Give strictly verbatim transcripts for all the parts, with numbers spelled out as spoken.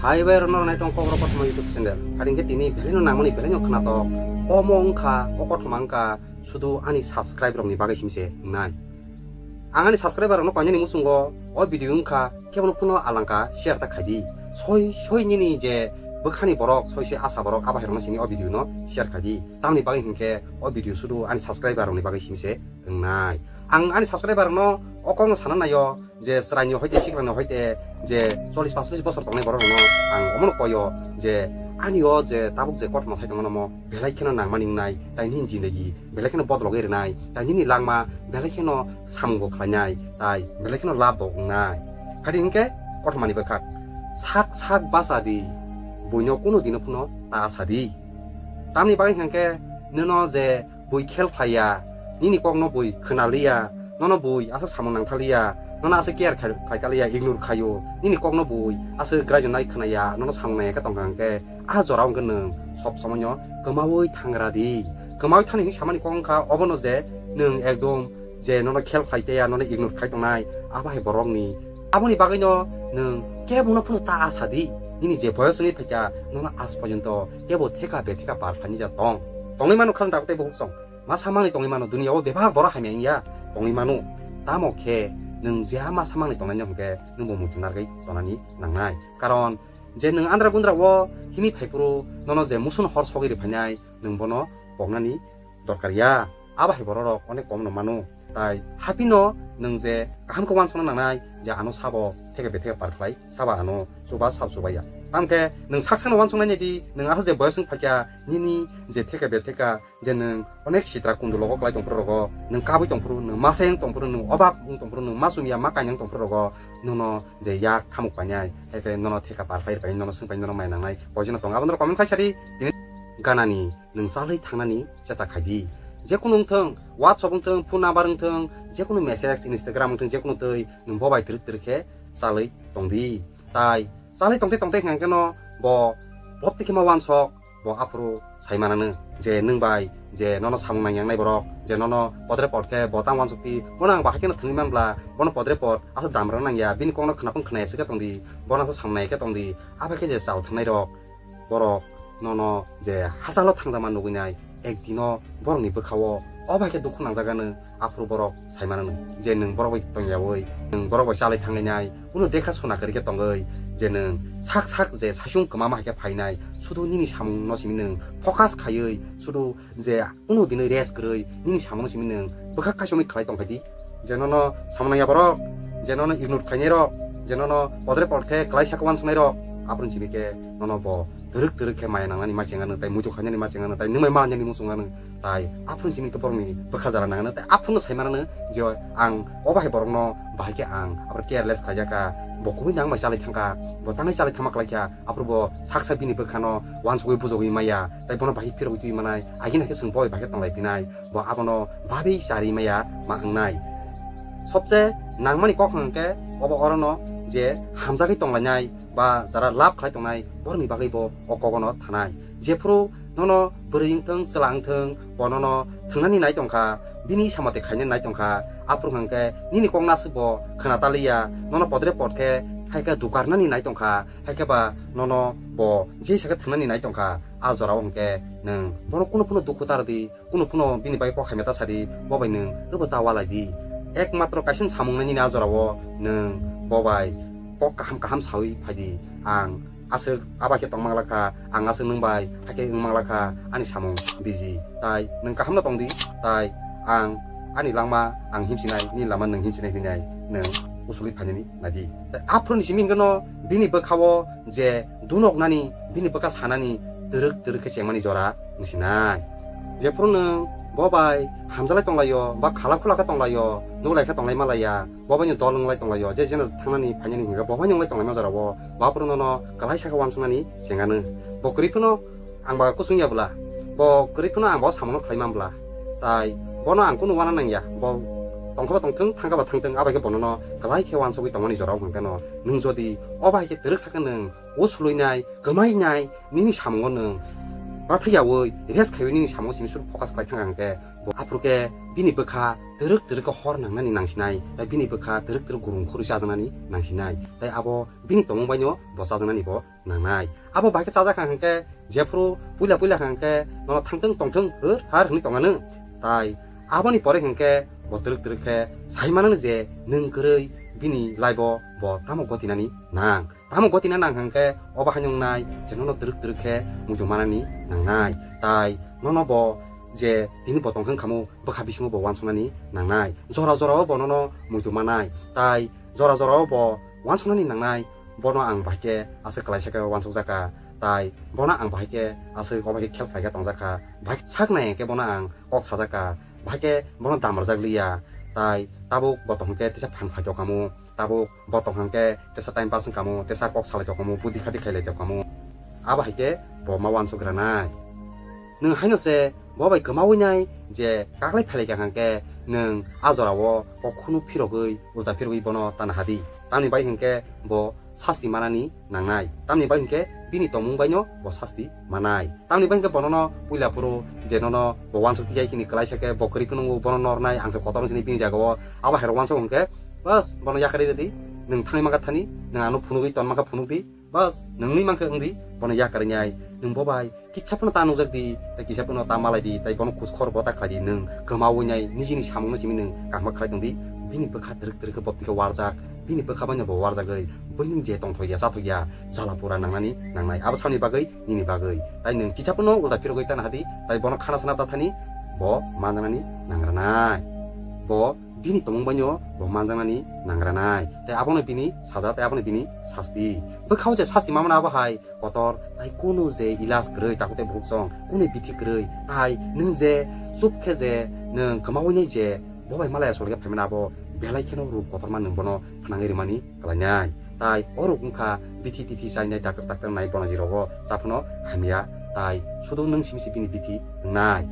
Hai bai rok norok nai tong Kokborok Kothoma YouTube channel. Hari hwnkhe tini belai no nangmani belai no khwnatok. Omo wngkha, o kothoma wngkha sudu ani subscribe rokni bagwi simi se wngnai. Ang ani subscriber rokno koinani muchungo o video wngkha, kebono phano alangka share ta khaidi. Soi soi nini je bwkhani borok, soi soi asa borok, abo hai rokno simi o video no share khaidi. Tamni bagwi hwnkhe o video sudu ani subscriber rokni bagwi simi se wngnai. Ang ani subscriber rokno o kokno sana naio je chwraini hoite sikrani hoite je chollish pasolis bosor tongnai borok rokno ang omono koyo je ani o je tabuk je kothoma sai tongmano mo belai kheno nangmani wngnai, tai nini jindagi belai kheno bodologwi rwnai, tai nini langma belai kheno samung bo khlainai, tai belai kheno lab bo wngnai. Phadi hwnkhe kothomani bwkhak sak sak bacha di, buino kuno dino phano ta sa di. Tamni bagwi hwnkhe nono je bui khel khlaiya, nini kokno bui khwnaliya, nono bui aswk samung nangthaliya, nono aswk care khai-, khlaitaliya, ignore khaio, nini kokno bui aswk graijwnai khwnaya, nono samung naiya khe tongkha hwnkhe, a jorao hwnkhe nwng sob somoino kwmaui thangra di. Kwmaui thani hinwi samani kok wngkha obono je nwng ekdom je nono khel khlaitaya, nono ignore khai tongnai, abo hai borokni. Aboni bagwino nwng kebono phano ta asa di, nini je boyos wngwi phaikha, nono aaj porjonto kebo theka betheka par khlainija tong. Tongwi mano khajang dago tei bukhuk song. Ma samani tongwi mano, duniya o bebak borok hamya wngya tongwi mano. Tamo khe nwng jeha ma samani tongnai no hwnkhe nwng bo muitu narwgwi tonani nangnai. Karon je nwng andra gundra o himwi phaiphuru nono je musun hor sogwi rwphainai, nwng bono poknani dorkar ya. Abo hai borok rok onek kom no mano. Tai haphino nwng je kaham khe uansukna nangnai je ano sabo theke betheke par khlai, sabo ano chuba sab chubaiya. Tamkhe nwng sak sakno uansuknai nai di, nwng aswk je boyos wng phaikha, nini je theke betheka je nwng onek sitra kundu logo klai tongphuru rogo, nwng kabui tongphuru, nwng maseng tongphuru, nwng obab wng tongphuru, nwng masumya ma kanyang tongphuru rogo, nono je yak thamuk painai, hai khe nono theka par khlai rwpai, nono swngpai, nono mai nangnai, poison tong, abo norok comment khai sadi, tini ganani nwng chalwi thangnani chesta khaidi. Jekunu wngthung, WhatsApp wngthung, phone number wngthung, jekunu message, Instagram wngthung, jekunu twi nwng bo bai twrwk twrwk khe chalwi tongdi. Tai chalwi tongte tongte hwnkhe no bo bopti khe ma uansuk, bo aphuru sai manano je nwng bai je nono samung nangyangnai borok, je nono podre pod khe bo tang uansukti, bono ang bahai kheno thwngwi manbla, bono podre pod aswk dam rwna nangya, bini kokno khwnaphang khwnaya se khe tongdi, bono aswk samung nai khe tongdi, abo khe je chal thangnai rok. Borok nono je hachalo thangjakma nugwi nai, ekdino borokni bwkhao o bai khe dukhu nangjagano, aphuru borok sai manano je nwng borok bai tongyaui, nwng borok bai chalai thangwi nai, uno dekha sona kwrwi khe tongwi, je nwng sak sak je saichung kwma ma hai khe phainai, sudu nini samungno simi nwng focus khaiwi, sudu je uno dinwi rest kwrwi nini samungno simi nwng bwkha kaisomwi khlai tongkhaidi. Je nono samung nangya borok, je nono ignore khainai rok, je nono podre pod khe klai saka uansuknai rok, aphuru simi khe nono bo twrwk twrwk khe maya nangnani ma chengano, tai muitu khainani ma chengano, tai nwng bai ma nani muchungano, tai aphuru simi khe borokni bwkha jala nangano, tai aphuru sai manano je ang o bahai borokno bahai khe ang aphuru careless khaijaka, bo kubui nang bai chalai thangkha, bo tangwi chalai thangma klaikha, aphuru bo saksa bini bwkhano uansugwi bujogwi maya, tai bono bahai phirogwi twi manai, agini hai khe chwng bo bai bahai khe tonglai phinai. Bo abono babi chari maya ma wngnai. Sobse nangmani kok hwnkhe obo orono je hamjagwi tonglainai ba jara love khlai tongnai borokni bagwi bo o kogono thanai. Jephuru nono bwrwi wngthung, chwla wngthung, bo nono thwngnani nai tongkha, bini samate khainani nai tongkha, aphuru hwnkhe nini kokno aswk bo khwna taliya, nono podre pod khe hai khe dukarnani nai tongkha, hai khe ba nono bo je sakhe thwngnani nai tongkha, a jorao hwnkhe nwng bono kunu phano dukhu ta rwdi. Kunu phano bini bai kok hamya ta sadi, bo bai nwng abo ta walai di. Ekmatro kaisa samung nai nini a jorao nwng bo bai kok kaham kaham sawi phaidi. Ang aswk aba khe tong manglakha, ang aswk nwng bai hakhe wng manglakha, ani samung biji. Tai nwng kaham no tongdi, tai ang ani langma ang himsinai, nini lama nwng himsinai hinai nwng usulwi phainani nadi. Tai aphuruni simi hwnkhe no bini bwkhao je dunok nani, bini bwkha sanani twrwk twrwk khe chengmani jora wngsinai. Jephuru nwng bo bai hamjalai tonglaio, ba khala khula khe tonglaio, nuklai khe tonglai malaiya, bo bai no dol wnglai tonglaio, je jeno thangnani phainani hingkhe bo bai no wnglai tonglaima jorao, bo aphuru nono kwlai sakhe uansuknani chengano. Bo kwrwi phano ang ba kusung ya bwla, bo kwrwi phano ang bo samono khlai man bwla, tai bono ang kunu uana nangya, bo tongkha ba tongthung, thangkha ba thangthung, abai khe bonono kwlai khe uansugwi tongmani jorao hwnkhe no, nwng jodi o bai khe twrwk sakhe nwng o sului nai, kwmai nai, nini samungo nwng Bathai yaui rest khaiwi nini samung simi sur focus khlai thang hwnkhe, bo aphuru khe bini bwkha twrwk twrwk khe hor nangnani nangsinai, tei bini bwkha twrwk twrwk gurung khurui chajaknani nangsinai, tei abo bini tongmung baino bo chajaknani bo nangnai. Abo bai khe chajak kha hwnkhe, jephuru puila puila kha hwnkhe nono thangthwng tongthwng hwr har hwnwi tongano, tai aboni pore hwnkhe bo twrwk twrwk khe sai manani je nwng kwrwi bini life-o bo tamo gotinani nang. Tamo gotina nang hwnkhe obo haino wngnai je nono twrwk twrwk khe muitu manani nangnai. Tai nono bo je tini bo tongthwng khamu bwkha bisingo bo uansuknani nangnai. Jora jorao bo nono muitu manai. Tai jora jorao bo uansuknani nangnai. Bono ang bahai khe aswk kwlaisa khe uansukjak kha. Tai bono ang bahai khe aswk obo hai khe khel khlai khe tongjak kha. Bahai khe sak nai hwnkhe bono ang kok sajak kha. Bahai khe bono damarjak liya. Tai tabuk bo tong hwnkhe tisa phan phai tong khamu. Tabuk bo tong hwnkhe tesa time pass wng khamu, tesa kok salai tong khamu, budi khati khailai tong khamu. Abo hai khe bo ma uansuk granai. Nwng haino se bo bai kwmaui nai je kaklai phailai kha hwnkhe nwng a jorao kok khunu phirogwi, ulta phirogwi bono tana hadi. Tamni bai hwnkhe bo sasti manani nangnai. Tamni bai hwnkhe bini tongmung baino bo sasti manai. Tamni bai hwnkhe bonono puila phuru je nono bo uansuk tiyai kini kwlaisa khe bo kwrwi phunukgo bono nornai ang se kotor sini bini jagao abo hai rok uansuk hwnkhe bas bono yakarwi rwdi. Nwng thangwi mankha thani, nwng ano phunugwi ton mankha phunukdi, bas nwngni mankha wngdi, bono yakarwi nai. Nwng bo bai kisa phano ta nukjak di, tei kisa phano ta malai di, tei bono khus khor bo ta khlai di, nwng kwmaui nai nijini samungno simi nwng kaham khlai tong di. Bini bwkha twrwk twrwk khe bo twi khe warjak, bini bwkha baino bo warjagwi bini je tongthok ya chathok ya jala pura nangnani nangnai. Abo samni bagwi nini bagwi. Tai nwng kisa phano ulta phirogwi tana hadi, tai bono khana sana ta thani bo manjanani nangranai. Bo bini tongmung baino bo manjanani nangranai. Tai abono bini saja, tai abono bini sasti. Bwkhao je sasti mamana abo hai kotor, tai kunu je ilaj kwrwi takhuk tei bukhuk chong, kunu bithi kwrwi, tai nwng je chup khe je nwng kwmaui nai je bo bai malaya solge phaimani abo belai kheno ruk kotorma nwng bono phnangwi rwmani kwlainai. Tai o ruk wngkha bithi tithi chainai, doctor doctor nai bono jirogo chaphano hamya, tai sudu nwng simi se bini bithi wngnai.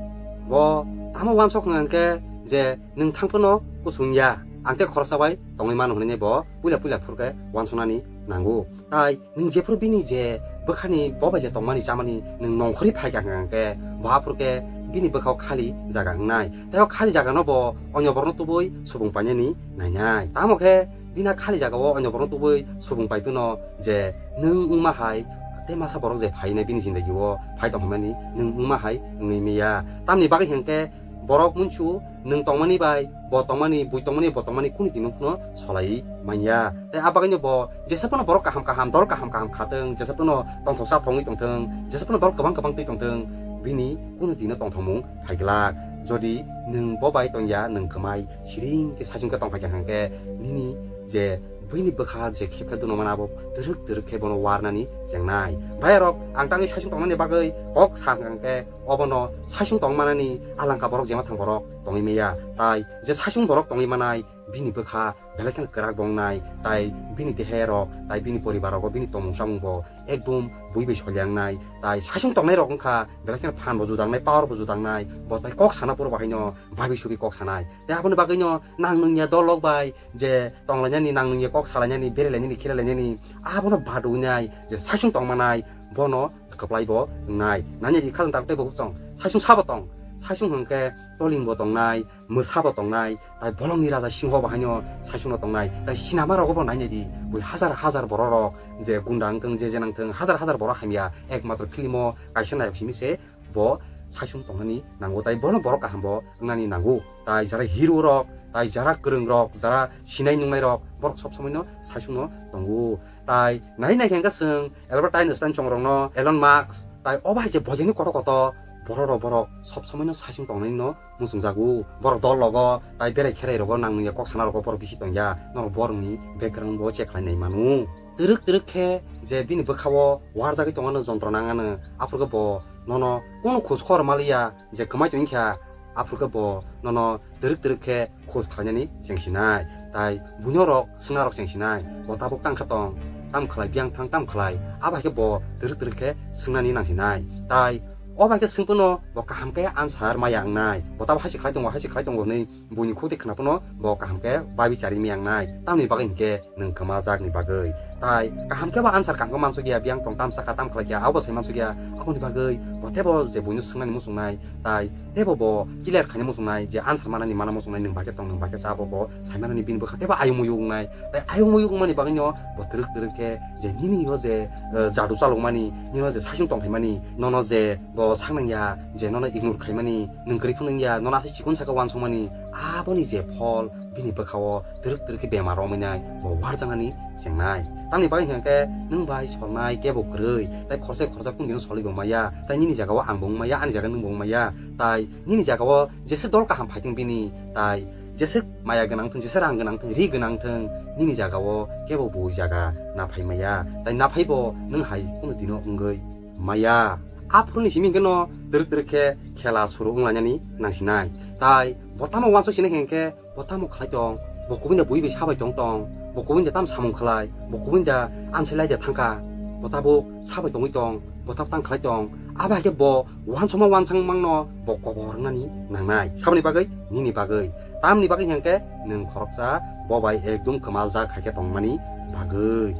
Bo tamo uansuk hwnkhe je nwng thang phano kusung ya, ang tei khoroksa bai tongwi mano hwnwi bo puila puila phurkhe uansuknani nango. Tai nwng jephuru bini je bwkhani bo bai je tongmani chamani nwng nongkhorwi phai kha hwnkhe, bo aphuru khe bini bwkhao khali jaga wngnai. Tei o khali jagano bo onyo borokno tubui subung painani nainai. Tamo khe bini khali jagao onyo borokno tubui subung pai phano je nwng wngma hai tei masa borok je phainai bini jindagio phai tong hwnmani nwng wngma hai wngwi manya. Tamni bagwi hwnkhe borok munsu nwng tongmani bai bo tongmani, bui tongmani, bo tongmani kunu dino phano solaiwi manya. Tei a bagwino bo jesa phano borok kaham kaham, dol kaham kaham khatwng, jesa phano tongthok sa thongwi tongthwng, jesa phano dol kwbang kwbang twi tongthwng, bini kunu dino tongthokmung phai glak. Jodi nwng bo bai tongya, nwng kwmai siring khe saichung khe tongphai kha hwnkhe nini je buini bwkha je khep khe duno mana abo twrwk twrwk khe bono warnani chengnai. Bhai rok, ang tangwi saichung tongmani bagwi kok sa hwnkhe obono saichung tongmanani alangka borok jema thang borok tongwi manya. Tai je saichung borok tongwi manai bini bwkha belai kheno kwrak bo wngnai, tai bini dehe rok, tai bini poribar rogo bini tongmung chamung bo ekdum bui bai solya wngnai. Tai saichung tongnai rok wngkha belai kheno phan bo juda wngnai, power bo juda wngnai, bo tai kok sana puro bahaino babi subi kok sanai. Tai aboni bagwino nang nungya dol rok bai je tonglainani, nang nungya kok salainani, berelainani, khilalainani, abono badunai je saichung tongmanai bono kwplai bo wngnai. Nanya di khajang tak tei bo chong saichung sabo tong, saichung hwnkhe toling bo tongnai, mwsa bo tongnai, tai bolongni raja singho bo haino saichungno tongnai. Tai sinama rogo bo nainai di, bui hajar hajar borok rok je gunda wngthwng, je je nangthwng, hajar hajar borok hamya, ekmatro film o kaisa nayok simi se bo saichung tongnani nango, tai bono borok kaham bo wngnani nango. Tai jara hero rok, tai jara kwrwng rok, jara sinai nungnai rok, borok sob somoi no saichung no tongo. Tai nai nai khe hwnkhe chwng Albert Einstein chong rok no, Elon Musk, tai obo hai je boyani kotor kotor borok rok, borok sob somoi no saichung tongnani no muchungjago. Borok dol rogo tai berai kherai rogo nang nungya kok sana rogo borok bisi tongya, norok borokni background bo check khlai nai mano. Twrwk twrwk khe je bini bwkhao warjagwi tongmano, jontro nangmano, aphuru khe bo nono kunu khoj khobor maliya je kwmai tongkha, aphuru khe bo nono twrwk twrwk khe khoj khlainani chengsinai, tai buino rok swngna rok chengsinai, bo tabuk tang kha tong, tam khlai, biyang thang tam khlai, abo hai khe bo twrwk twrwk khe swngnani nangsinai. Tai O bai khe swng phano bo kaham khe answer maya wngnai. Bo tamo hai se khlai tongo, hai se khlai tongo hwnwi buini khuk twi khna phano bo kaham khe babi chari maya wngnai. Tamni bagwi hinkhe nwng kwmajakni bagwi. Tai kaham khe bo answer kaham khe mansukya, biyang tong tam sakha tam khlai kha, abo sai mansukya. Aboni bagwi bo tebo je buino swngnani muchungnai, tai tebo bo clear khaina muchungnai je answer manani mana muchungnai, nwng bai khe tong, nwng bai khe cha, abo bo sai manani bini bwkha tebo ayung muyung wngnai. Tai ayung muyung wngmani bagwino bo twrwk twrwk khe je nini yo je, eh, jadu chalokmani, nini yo je saichung tongphaimani, nono je bo saknangya, je nono ignore khaimani, nwng kwrwi phano wngya, nono asai chikon saka uansukmani, aboni je phol bini bwkhao twrwk twrwk khe bemar romwi nai, bo uarjaknani chengnai. Tamni bagwi hwnkhe nwng bai solnai kebo kwrwi, tai khorsa khorsa kung dino solibo maya, tai nini jagao ang bo wngmaya, ani jaga nwng bo wngmaya, tai nini jagao jesa dol kaham phaithwng bini, tai jesa maya gwnang thwng, jesa rang gwnang thwng, ri gwnang thwng, nini jagao kebo bo jaga naphai maya, tai naphaibo nwng hai kunu dino wngwi maya. Aphuruni simi hwnkhe no twrwk twrwk khe khela suru wnglainani nangsinai. Tai bo tamo uansuk sinai hwnkhe bo tamo khlai tong, bo kubui da bui bai sabai tong tong, bo kubui da tam samung khlai, bo kubui da amsai lai da thangkha, bo tabuk sabai tongwi tong, bo tabuk tang khlai tong. Abo hai khe bo uansukma uansang mangno bo kobor wngnani nangnai. Saboni bagwi? Nini bagwi. Tamni bagwi hwnkhe nwng khoroksa bo bai ekdum kwmaljak hai khe tongmani bagwi.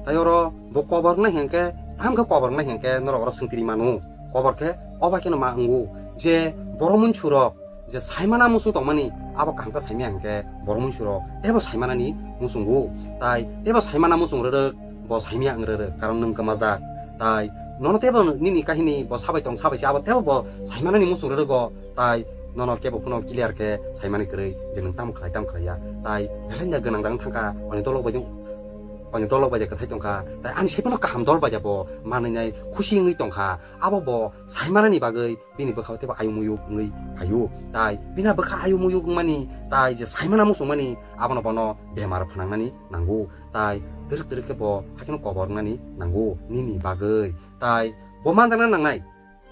Tai oro bo kobor wngnai hwnkhe, tamo khe kobor wngnai hwnkhe norok oro swngtiri mano. Kobor khe o bai kheno ma wngo je borok munsurok je saimana muchung tongmani, abo kaham khe saimaya hwnkhe borok munsurok tebo saimanani muchungo. Tai tebo saimana muchung rwrwk, bo saimaya wng rwrwk, karon nwng kwmajak. Tai nono tebo nini kahini bo sabai tong, sabai se, abo tebo bo saimanani muchung rwrwgo. Tai nono kebo phano clear khe saimani kwrwi je nwng tamo khlai, tamo khlaiya. Tai belai da gwnang dang thangkha, ani dolok bai, ani dolok bai da kwthai tongkha. Tai ani sai phano kaham dol bai da bo manwi nai khusi wngwi tongkha. Abo bo saimanani bagwi bini bwkhao tebo ayung muyung wngwi phaio. Tai bini bwkha ayung muyung wngmani, tai je saimana muchungmani, abono bono bemar phnangnani nango. Tai twrwk twrwk khe bo hakheno kobor wngnani nango nini bagwi. Tai bo manjakna nangnai.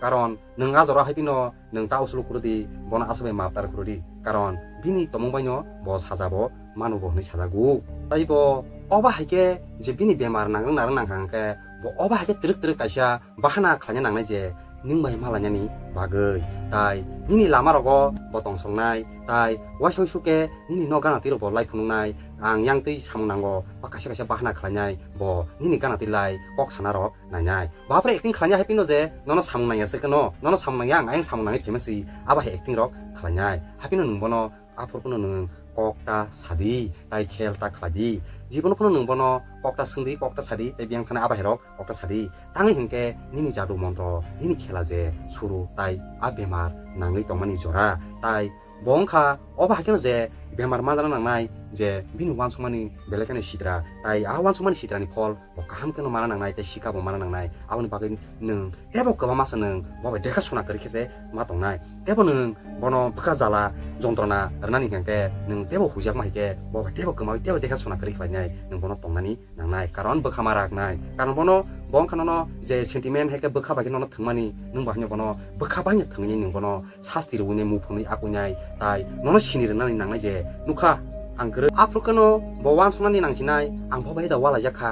Karon nwng a jora hai phino nwng ta uslu khurudi, bono aswk bai map tar khurudi. Karon bini tomung baino bo sajabo manugo hwnwi sajago. Tai bo oba hai khe je bini bemar nangrwng narwng nangkha hwnkhe bo oba hai khe twrwk twrwk kaisa bahana khlaina nangnai je nwng bai malainani bagwi. Tai nini lama rogo bo tongsongnai, tai uaisa uisu khe nini nok gana twi rok bo lai phunuknai, ang yang twi samung nango, ba kaisa kaisa bahana khlainai bo nini gana twi lai kok sana rok nainai. Bapre acting khlainai hai phino je nono samung nangya se kheno, nono samung nangya, ang ayang samung nangwi phaima si, abo hai acting rok khlainai. Hai phino nwng bono aphuru phano nwng kok ta sadi, tai khel ta khlai di. Jibono phano nwng bono kok ta swng di, kok ta sadi, tai biyang thani abo hai rok kok ta sadi. Tangwi hwnkhe nini jadu montro, nini khela je suru tai a bemar nangwi tongmani jora. Tai bo wngkha obo hai kheno je bemar manjana nangnai je bini uansukmani belai kheno sitra. Tai a uansukmani sitrani phol bo kaham kheno mana nangnai tei sika bo mana nangnai. Aboni bagwi nwng tebo kwbangma se nwng bo bai dekha suna kwrwi khe se ma tongnai. Tebo nwng bono bwkha jala jontrona rwnani hwnkhe nwng tebo huijakma hai khe bo bai tebo kwmawi tebo dekha suna kwrwi khlainai nwng bono tongnani nangnai, karon bwkha ma raknai. Karon bono, bo wngkha nono je sentiment hai khe bwkha bai khe nono thwngmani, nwng bo haino bono bwkha bai no thwngwi nwng bono sasti rwui nai, muphunwi akwui nai, tai nono sini rwnani nangnai je nukha ang kwrwi. Aphuru kheno bo uansuknani nangsinai, ang bo bai da ualaijak kha,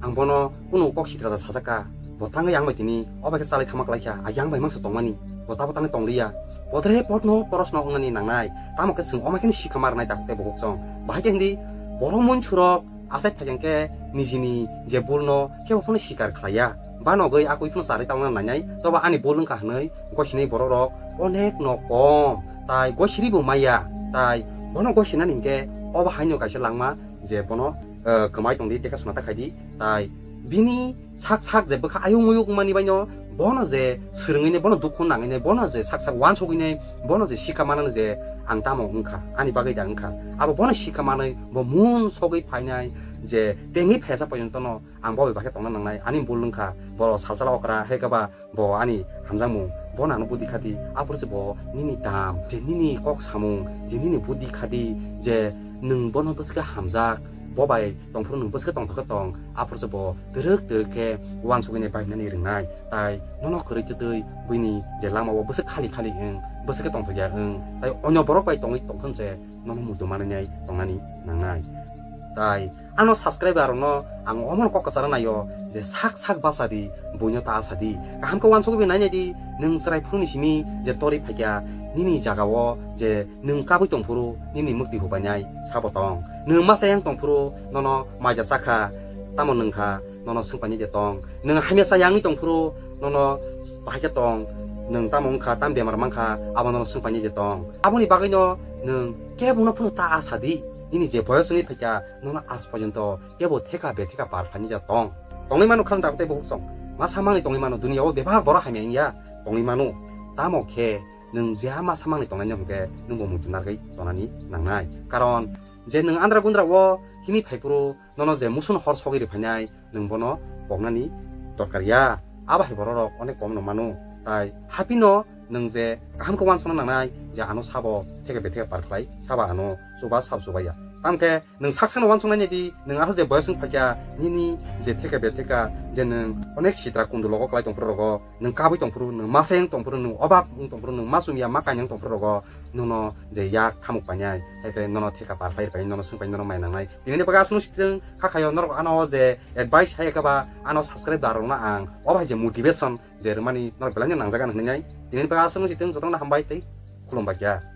ang bono kunu kok sitra da sajak kha, bo tangwi ang bai tini o bai khe chalai thangma kwlai kha, a yang bai mangsa tongmani, bo tabo tangwi tongliya. Bodre potno porosno wngnani nangnai, tamo khe chwng oma khe ni sikha ma rwnai takhuk tei bukhuk chwng. Bahai khe hindi borok munsurok Asai phaikhe nijini je bulno kebo phano sikar khlaiya. Banogwi akwi phano charwi tangna nainai, tobo ani bul wngkha hwnwi gosinai borok rok onek no kom. Tai gosiri bo maya, tai bono gosinani hinkhe obo haino kaisa langma je bono, eh, kwmai tongdi, dekha suna ta khaidi. Tai bini sak sak je bwkha ayung muyung mani baino bono je swrwngwi nai, bono dukhu nangwi nai, bono je sak sak uansugwi nai, bono je sikha manani je ang tamo wngkha, ani bagwi da wngkha. Abo bono sikha manwi bo mun sogwi phainai je tengwi phaisa porjonto no ang bo bai bakhe tongna nangnai, ani bul wngkha, bo salsala okra hai khe ba bo ani hamjakmung, bono ano budi khadi, aphuru se bo nini dam, je nini kok samung, je nini budi khadi, je nwng bono bwswk khe hamjak, bo bai tongphuru nwng bwswk khe tongthok khe tong, aphuru se bo twrwk twrwk khe uansugwi nai bainani rwngnai. Tai nono kwrwi twtwi buini je lama o bwswk khali khali wng, bwswk khe tongthokya wng, tai onyo borok bai tongwi tongthon se nono muitu manwi nai tongnani nangnai. Tai ano subscriber rokno ang omono kok kwcharo naio je sak sak basa di, Buino ta sa di. Kaham khe uansugwi nai nai di, nwng chwrai phuruni simi je torwi phaikha, nini jagao je nwng kabwi tongphuru nini mukti hubainai sabo tong. Nwng masa yang tongphuru nono maija chakha, tamo nwngkha, nono swngpainai je tong. Nwng hamya cha yangwi tongphuru nono bahai khe tong, nwng tamo wngkha, tam bemar mankha, abo nono swngpainai je tong. Aboni bagwino nwng kebono phano ta sa di, nini je boyos wngwi phaikha, nono aaj porjonto kebo theka betheka par phainai je tong. Tongwi mano khasna tei bukhuk song. Ma samangni tongwi mano, duniya o bebak borok hamya wngya tongwi mano. Tamo khe nwng je ma samangni tongnai hwnkhe nwngbo muitu narwgwi tonani nangnai. Karon je nwng andra gundra o himwi phaiphuru nono je musun hor sogwi rwphainai nwng bono poknani dorkar ya. Abo hai borok rok onek kom no mano. Tai hapino nwng je kaham khe uansukna nangnai je ano sabo theka betheka par khlai sabo ano chuba sab chubaiya. Tamkhe nwng saksano uansuknai nai di, nwng aswk je boyos wng phaikha, nini je theka betheka, je nwng onek sitra kundu logo klai tongphuru rogo, nwng kabwi tongphuru, nwng masa yang tongphuru, nwng obab wng tongphuru, nwng ma chumya ma kanya wng tongphuru rogo, nono je yak thamuk painai, hai khe nono theka par pai pai, nono swngpai, nono mai nangnai. Tinini bagwi aswk sitwng kha khayo norok ano je advice hai khe ba ano subscribe da rokno ang obo hai je motivation je rwmani norok belai no nangjak ang hinwi nai. Tinini bagwi aswk sitwng jotono hambai tei khulumbai kha.